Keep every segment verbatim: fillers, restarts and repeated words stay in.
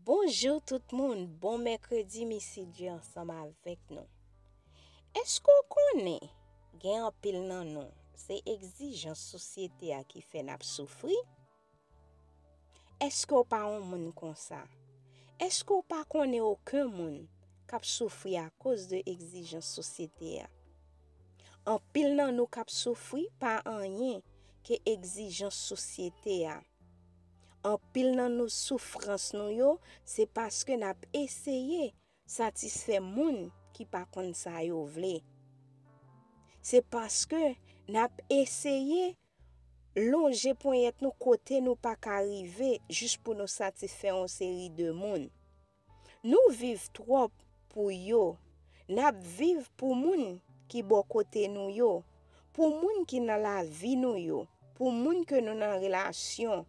Bonjou tout moun, bon mèkredi, Missy Dye ansanm avèk nou. Èske w konnen gen anpil nan nou, se egzijans sosyete a ki fè n ap soufri? Èske w pa yon moun konsa? Èske w pa konnen okenn moun k ap soufri akoz de egzijans sosyete a? Anpil nan nou k ap soufri pa anyen ke egzijans sosyete a. Anpil nan nou soufrans nou yo, se paske n ap eseye satisfè moun ki pa konn sa yo vle. Se paske n ap eseye lonje ponyèt nou kote nou pa ka rive jis pou nou satisfè yon seri de moun. Nou viv twòp pou yo. N ap viv pou moun ki bò kote nou yo, pou moun ki nan lavi nou yo, pou moun ke nou nan relasyon,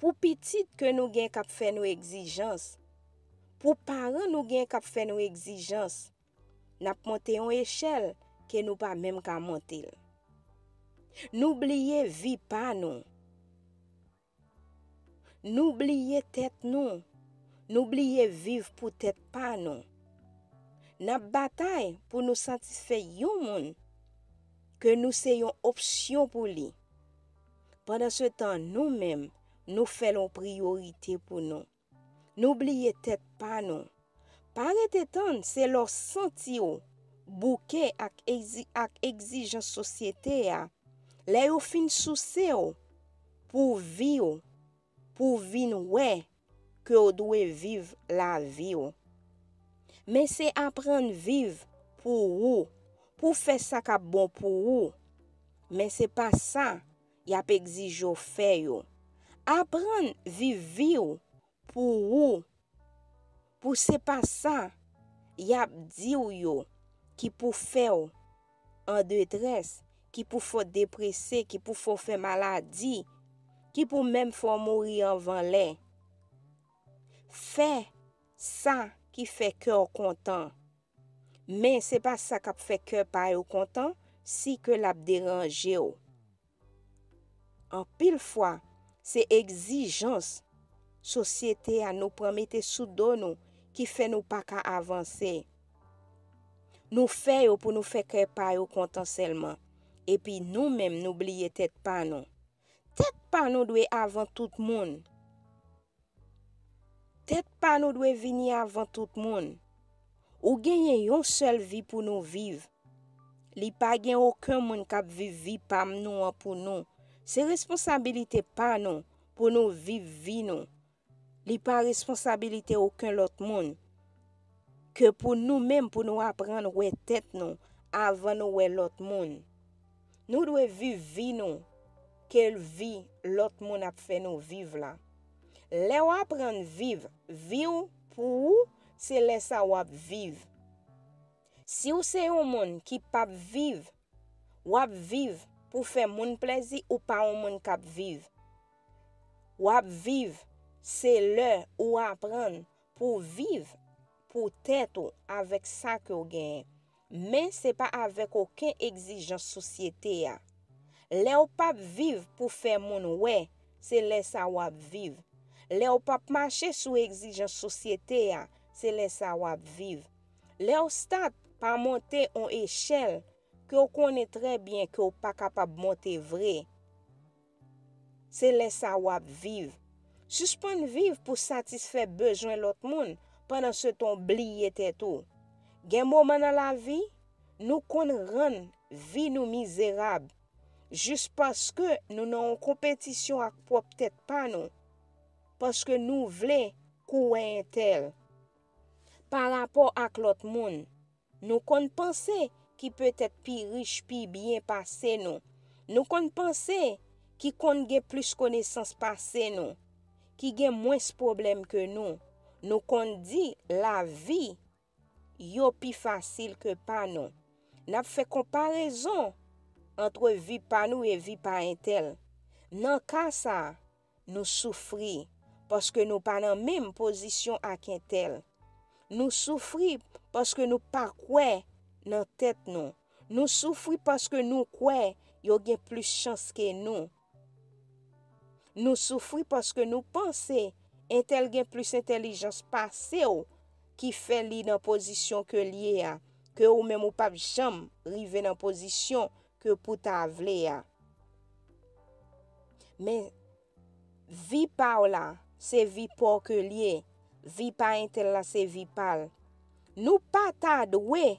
pou pitit ke nou gen k ap fè nou egzijans, pou paran nou gen k ap fè nou egzijans. N ap monte yon echèl ke nou pa menm ka monte l. Nou bliye vi pa nou. Nou bliye tèt nou. Nou bliye viv pou tèt pa nou. N ap batay pou nou satisfè yon moun ke nou se yon opsyon pou li. Pandansetan, nou menm, nou fè l yon priyorite pou nou. Nou bliye tèt pa nou. Pa rete tann se lè w santi w bouke ak egzi-, ak egzijans sosyete a, lè yo fin souse w pou vi w, pou w vin wè ke w dwe viv lavi w. Men se aprann viv pou ou, pou w fè sa k ap bon pou ou. Men se pa sa y ap egzije w fè yo. Aprann viv vi w pou ou, pou se pa sa y ap di w yo ki pou fè w an detrès, ki pou fè w deprese, ki pou fè w fè maladi, ki pou menm fè w mouri anvan lè. Fè sa ki fè kè w kontan. Men se pa sa k ap fè kè pa yo kontan, si ke l ap deranje w. Anpil fwa, se egzijans sosyete a nou pran mete sou do nou ki fè nou pa ka avanse. Nou fè yo pou nou fè kè pa yo kontan sèlman. Epi nou menm nou bliye tèt pa nou. Tèt pa nou dwe avan tout moun. Tèt pa nou dwe vini avan tout moun. Ou genyen yon sèl vi pou nou viv. Li pa gen okenn moun k ap viv vi pa m nou an pou nou. Se responsabilite pa nou pou nou viv vi nou. Li pa responsabilite okenn lòt moun. Ke pou nou menm, pou nou aprann wè tèt nou avan nou wè lòt moun. Nou dwe viv vi nou, ke vi lòt moun ap fè nou viv la. Lè w aprann viv vi w pou ou, se lè sa w ap viv. Si w se yon moun ki p ap viv, w ap viv pou fè moun plèzi, ou pa yon moun k ap viv. W ap viv, se lè ou aprann pou w viv pou tèt ou avèk sa ke w genyen. Men se pa avèk okenn egzijans sosyete a. Lè w p ap viv pou fè moun wè, se lè sa w ap viv. Lè w p ap mache sou egzijans sosyete a, se lè sa w ap viv. Lè w stat pa monte on echèl ke w konnen trè byen ke w pa kapab monte vre, se lè sa w ap viv. Sispann viv pou satisfè bezwen lòt moun pandan se tan w bliye tèt ou. Gen moman nan lavi, nou konn rann vi nou mizerab jis paske nou nan yon konpetisyon ak pwòp tèt pa nou, paske nou vle kouwè entèl. Pa rapò ak lòt moun, nou konn panse ki petèt pi rich, pi byen pase nou. Nou konn panse ki konn gen plis konesans pase nou, ki gen mwens pwoblèm ke nou. Nou konn di lavi yo pi fasil ke pa nou. N ap fè konparezon ant vi pa nou e vi pa entèl. Nan ka sa a, nou soufri paske nou pa nan menm pozisyon ak entèl. Nou soufri paske nou pa kwè nan tèt nou. Nou soufri paske nou kwè yo gen plis chans ke nou. Nou soufri paske nou panse entèl gen plis entèlijans pase w ki fè li nan pozisyon ke l ye a, ke ou menm ou p ap janm rive nan pozisyon ke pou ta vle a. Men vi pa w la, se vi pa w ke l ye. Vi pa entèl la, se vi pa l. Nou pa ta dwe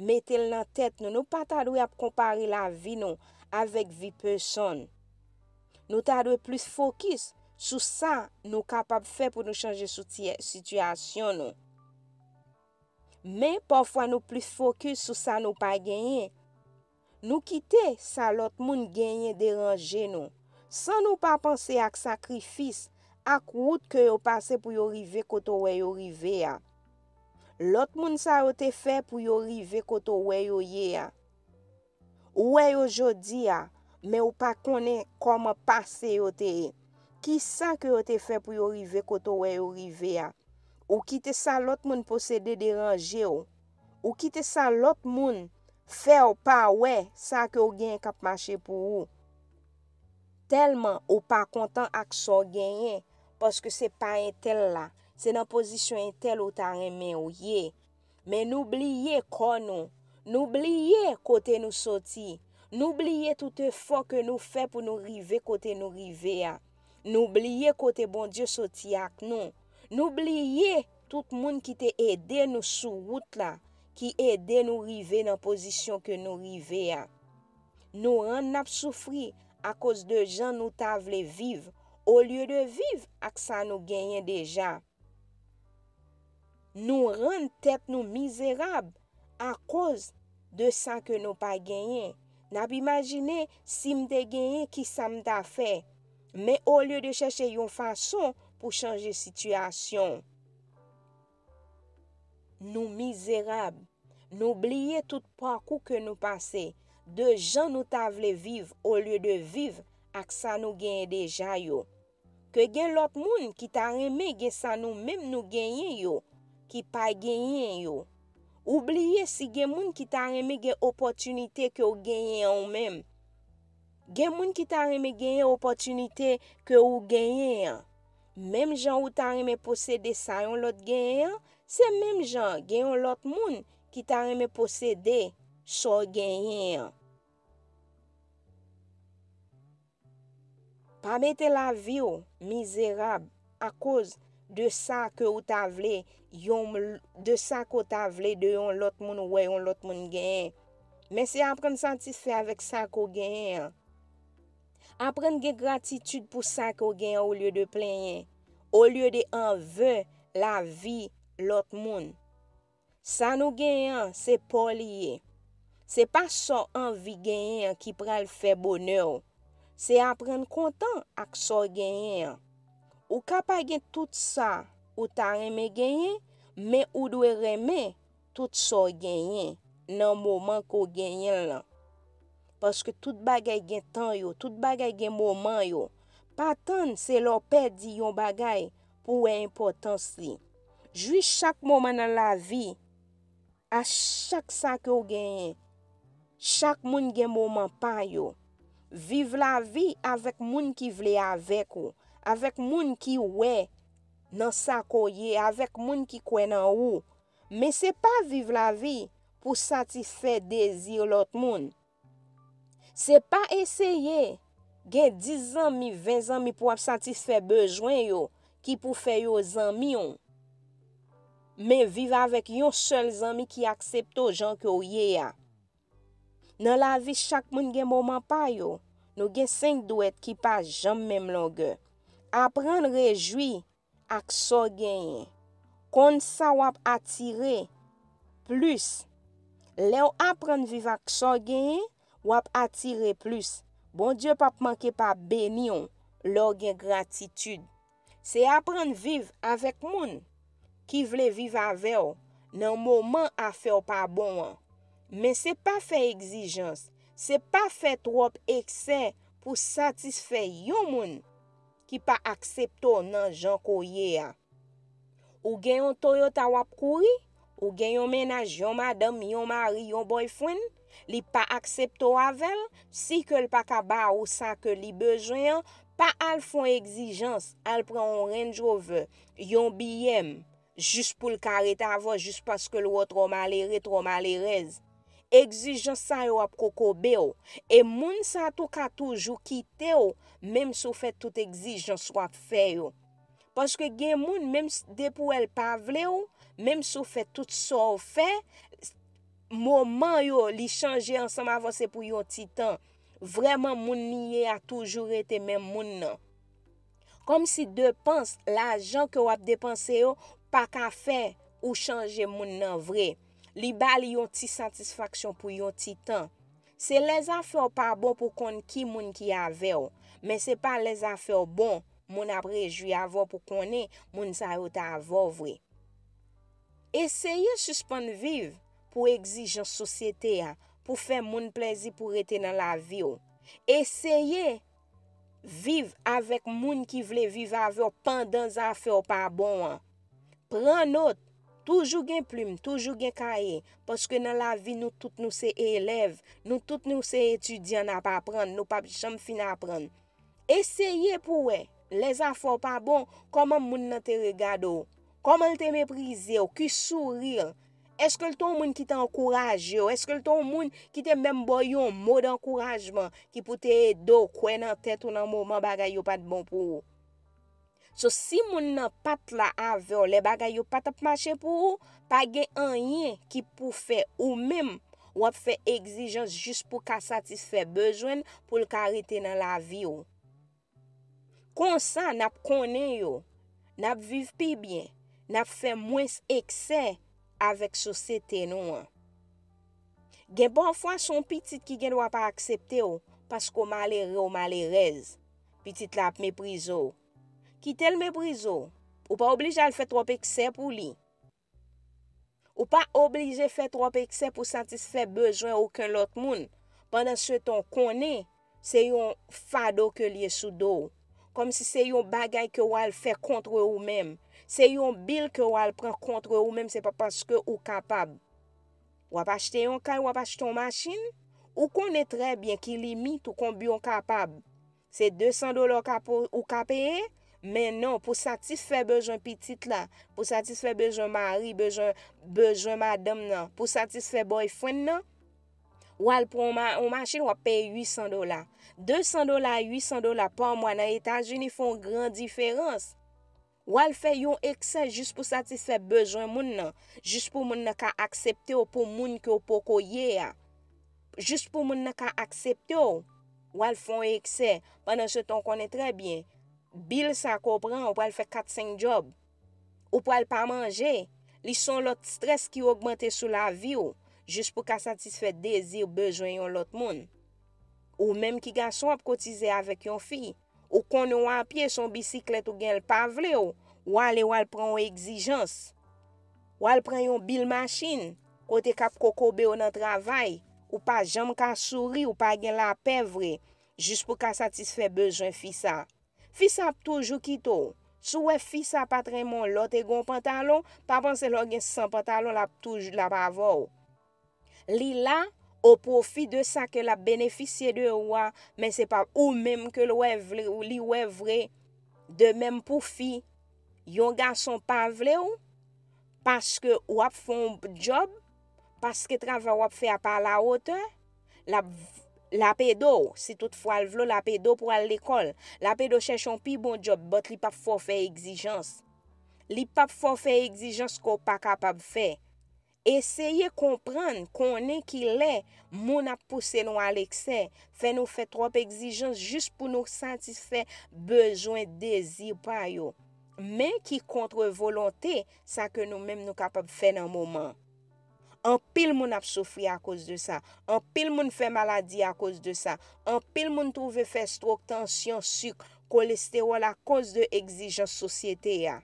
mete l nan tèt nou. Nou pa ta dwe ap konpare lavi nou avèk vi pèsonn. Nou ta dwe plis fokis sou sa nou kapab fè pou nou chanje sou ti- sitiyasyon nou. Men, pafwa nou plis fokis sou sa nou pa genyen. Nou kite sa lòt moun genyen deranje nou, san nou pa panse ak sakrifis, ak wout ke yo pase pou yo rive kote w wè yo rive a. Lòt moun sa yo te fè pou yo rive kote w wè yo ye a. Ou wè yo jodi a, men ou pa konnen kòman pase yo te ye. Kisa ke yo te fè pou yo rive kote w wè yo rive a? Ou kite sa lòt moun posede deranje w. Ou kite sa lòt moun fè w pa wè sa ke w genyen k ap mache pou ou. Tèlman ou pa kontan ak sa w genyen, paske se pa entèl la, se nan pozisyon entèl ou ta renmen w ye. Men nou bliye kò nou, nou bliye kote nou soti, nou bliye tout efò ke nou fè pou nou rive kote nou rive a. Nou bliye kote Bondye soti ak nou. Nou bliye tout moun ki te ede nou sou wout la, ki ede nou rive nan pozisyon ke nou rive a. Nou rann n ap soufri akoz de jan nou ta vle viv, olye de viv ak sa nou genyen deja. Nou rann tèt nou mizerab akoz de sa ke nou pa genyen. N ap imajine si m te genyen, kisa m ta fè. Men olye de chèche yon fason pou chanje sitiyasyon, nou mizerab. Nou bliye tout pakou ke nou pase, de jan nou ta vle viv olye de viv ak sa nou genyen deja yo. Ke gen lòt moun ki ta renmen gen sa nou menm nou genyen yo, ki pa genyen yo. Ou bliye si gen moun ki ta renmen gen opòtinite ke w genyen an ou menm. Gen moun ki ta renmen genyen opòtinite ke ou genyen an. Menm jan ou ta renmen posede sa yon lòt genyen an, se menm jan gen yon lòt moun ki ta renmen posede sa w genyen an. Pa mete lavi w mizerab akoz de sa ke w ta vle, yon, de sa ke w ta vle de yon lòt moun ou wè yon lòt moun genyen. Men se aprann satisfè avèk sa ke w genyen an. Aprann gen gratitid pou sa ke w genyen olye de plenyen, olye de anvè lavi lòt moun. Sa nou genyen an, se pa w li ye. Se pa sa w anvi genyen an ki pral fè bonè w. Se aprann kontan ak sa w genyen an. Ou ka pa gen tout sa ou ta renmen genyen, men ou dwe renmen tout sa w genyen nan moman ke w genyen l lan. Paske tout bagay gen tan yo, tout bagay gen moman yo. Pa tann se lè w pèdi yon bagay pou w wè enpòtans li. Jwi chak moman nan lavi, a chak sa ke w genyen. Chak moun gen moman pa yo. Viv lavi avèk moun ki vle avèk ou, avèk moun ki wè nan sa ke w ye, avèk moun ki kwè nan ou. Men se pa viv lavi pou satisfè dezi lòt moun. Se pa eseye gen dis zanmi, ven zanmi pou w ap satisfè bezwen yo ki pou fè yo zanmi w. Men viv avèk yon sèl zanmi ki aksepte w jan ke w ye a. Nan lavi, chak moun gen moman pa yo. Nou gen senk dwèt ki pa janm menm longè. Aprann rejwi ak sa w genyen. Konn sa w ap atire plis. Lè w aprann viv ak sa w genyen, w ap atire plis. Bondye p ap manke pa beni w lè w gen gratitid. Se aprann viv avèk moun ki vle viv avè w nan moman afè w pa bon an. Men se pa fè egzijans, se pa fè twòp eksè pou satisfè yon moun ki pa aksepte w nan jan ke w ye a. Ou gen yon Toyota w ap kouri, ou gen yon mennaj, yon madanm, yon mari, yon boyfriend, li pa aksepte w avè l, si ke l pa ka ba ou sa ke li bezwen an, Pa al fè yon egzijans, al pran yon Range Rover, yon B M, jis pou l ka ret avè w, jis paske l wè w twò malere, twò malerèz. Egzijans sa yo ap kokobe w. E moun sa tou ka toujou kite w, menm si w fè tout egzijans w ap fè yo. Paske gen moun, menm s- depi w wè l pa vle w, menm si w fè tout sa w fè, moman yo, li chanje ansanm avè w, se pou yon ti tan. Vrèman, moun li ye a toujou rete menm moun nan. Kòmsi depans, lajan ke w ap depanse yo, pa ka fè ou chanje moun nan vre. Li ba li yon ti satisfaksyon pou yon ti tan. Se lè zafè w pa bon pou konn ki moun ki avè w, men se pa lè zafè w bon, moun ap rejwi avè w pou konnen moun sa yo t avè w vre. Eseye sispann viv pou egzijans sosyete a, pou fè moun plèzi, pou rete nan lavi w. Eseye viv avèk moun ki vle viv avè w pandan zafè w pa bon an. Pran nòt, toujou gen plim, toujou gen kaye, paske nan lavi nou tout nou se elèv, nou tout nou se etidyan, n ap aprann, nou p ap janm fin aprann. Eseye pou wè, lè zafè w pa bon, kòman moun nan te regade w, kòman l te meprize w, ki souri, èske l te yon moun ki te ankouraje w, èske l te yon moun ki te menm ba w yon mo dankourajman, ki pou te ede w kwè nan tèt ou nan moman bagay yo pa t bon pou ou. So, si moun nan pa t la avè w lè bagay yo pa t ap mache pou ou, pa gen anyen ki pou fè ou menm w ap fè egzijans jis pou ka satisfè bezwen l, pou l ka rete nan lavi w. Konsa, n ap konnen yo, n ap viv pi byen, n ap fè mwens eksè avèk sosyete nou an. Gen pafwa se yon pitit ki gen dwa pa aksepte w paske w malere, w malerèz. Pitit la ap meprize w. Kite l meprize w. Ou pa oblije al fè twòp eksè pou li. Ou pa oblije fè twòp eksè pou satisfè bezwen okenn lòt moun. Pandansetan, w konnen se yon fado ke l ye sou do w. Kòmsi se yon bagay ke w al fè kont ou menm. Se yon bil ke w al pran kont ou menm, se pa paske ou kapab. W ap achte yon kay, w ap achte yon machin, ou konnen trè byen ki limit ou, konbyen w kapab. Se de san dola w ka po- ou ka peye, men non, pou satisfè bezwen pitit la, pou satisfè bezwen mari, bezwen, bezwen madanm nan, pou satisfè boyfriend nan, w al pran yon ma- yon machin, w ap peye uit san dola. De san dola a uit san dola pa mwa nan Etazini fè yon gran diferans. W al fè yon eksè jis pou satisfè bezwen moun nan, jis pou moun nan ka aksepte w pou moun ke w poko ye a. Jis pou moun nan ka aksepte w, w al fè yon eksè. Pandansetan, w konnen trè byen, bil sa ke w pran, ou pral fè kat senk djòb. Ou pral pa manje. Li se yon lòt estrès ki ogmante sou lavi w, jis pou ka satisfè dezi, bezwen yon lòt moun. Ou menm ki gason ap kotize avèk yon fi. Ou konnen w apye, se yon bisiklèt ou gen, l pa vle w. W ale, w al pran yon egzijans. W al pran yon bil machin, kote k ap kokobe w nan travay. Ou pa janm ka souri, ou pa gen lapè vre, jis pou ka satisfè bezwen fi sa. Fi sa ap toujou kite w. Si w wè fi sa pa t renmen w lè w te gen yon pantalon, pa panse lè w gen san pantalon, l ap toujou, l ap avè w. Li la, o pwofi de sa ke l ap benefisye de ou a, men se pa ou menm ke l wè vle, li wè vre. De menm pou fi, yon gason pa vle w, paske w ap fè yon djòb, paske travay w ap fè a pa alawotè, l ap, l ap ede w. Si toutfwa l vle w, l ap ede w pou w al lekòl. L ap ede w chèche yon pi bon djòb, but li p ap fè w fè egzijans. Li p ap fè w fè egzijans ke w pa kapab fè. Eseye konprann, konnen ki lè moun ap pouse nou al eksè, fè nou fè twòp egzijans jis pou nou satisfè bezwen, dezi pa yo. Men ki kont volonte sa ke nou menm nou kapab fè nan moman. Anpil moun ap soufri akoz de sa. Anpil moun fè maladi akoz de sa. Anpil moun twouve fè strok, tansyon, sik, kolestewòl akoz de egzijans sosyete a.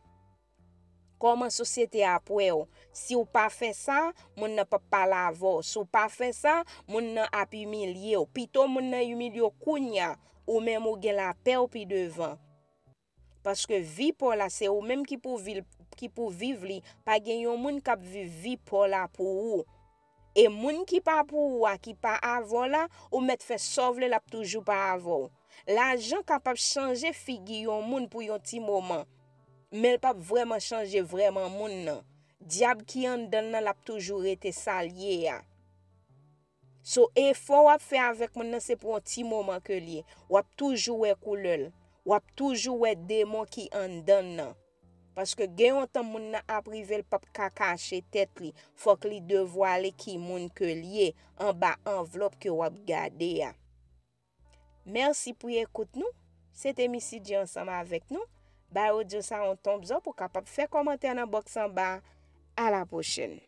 Kòman sosyete a ap wè w? Si w pa fè sa, moun nan p ap pale avè w. Si w pa fè sa, moun nan ap imilye w. Pito moun nan imilye w kounya, ou menm ou gen lapè w pi devan. Paske vi pa w la, se ou menm ki pou vi l, ki pou viv li. Pa gen yon moun k ap viv vi pa w la pou ou. E moun ki pa pou ou a, ki pa avè w la, ou mèt fè sa w vle, l ap toujou pa avè w. Lajan kapab chanje figi yon moun pou yon ti moman, men l p ap vrèman chanje vrèman moun nan. Dyab ki anndan l nan, l ap toujou rete sa l ye a. So, efò w ap fè avèk moun nan, se pou yon ti moman ke l ye. W ap toujou wè koulè l. W ap toujou wè demon ki anndan l nan. Paske gen yon tan moun nan ap rive, l p ap ka kache tèt li. Fòk li devwale ki moun ke l ye anba anvlòp ke w ap gade a. Mèsi pou ekout nou. Se te Missy G ansanm avèk nou. Bay odyo sa yon thumbs up, ou kapab fè kòmantè nan bòks anba a. A la pwochèn.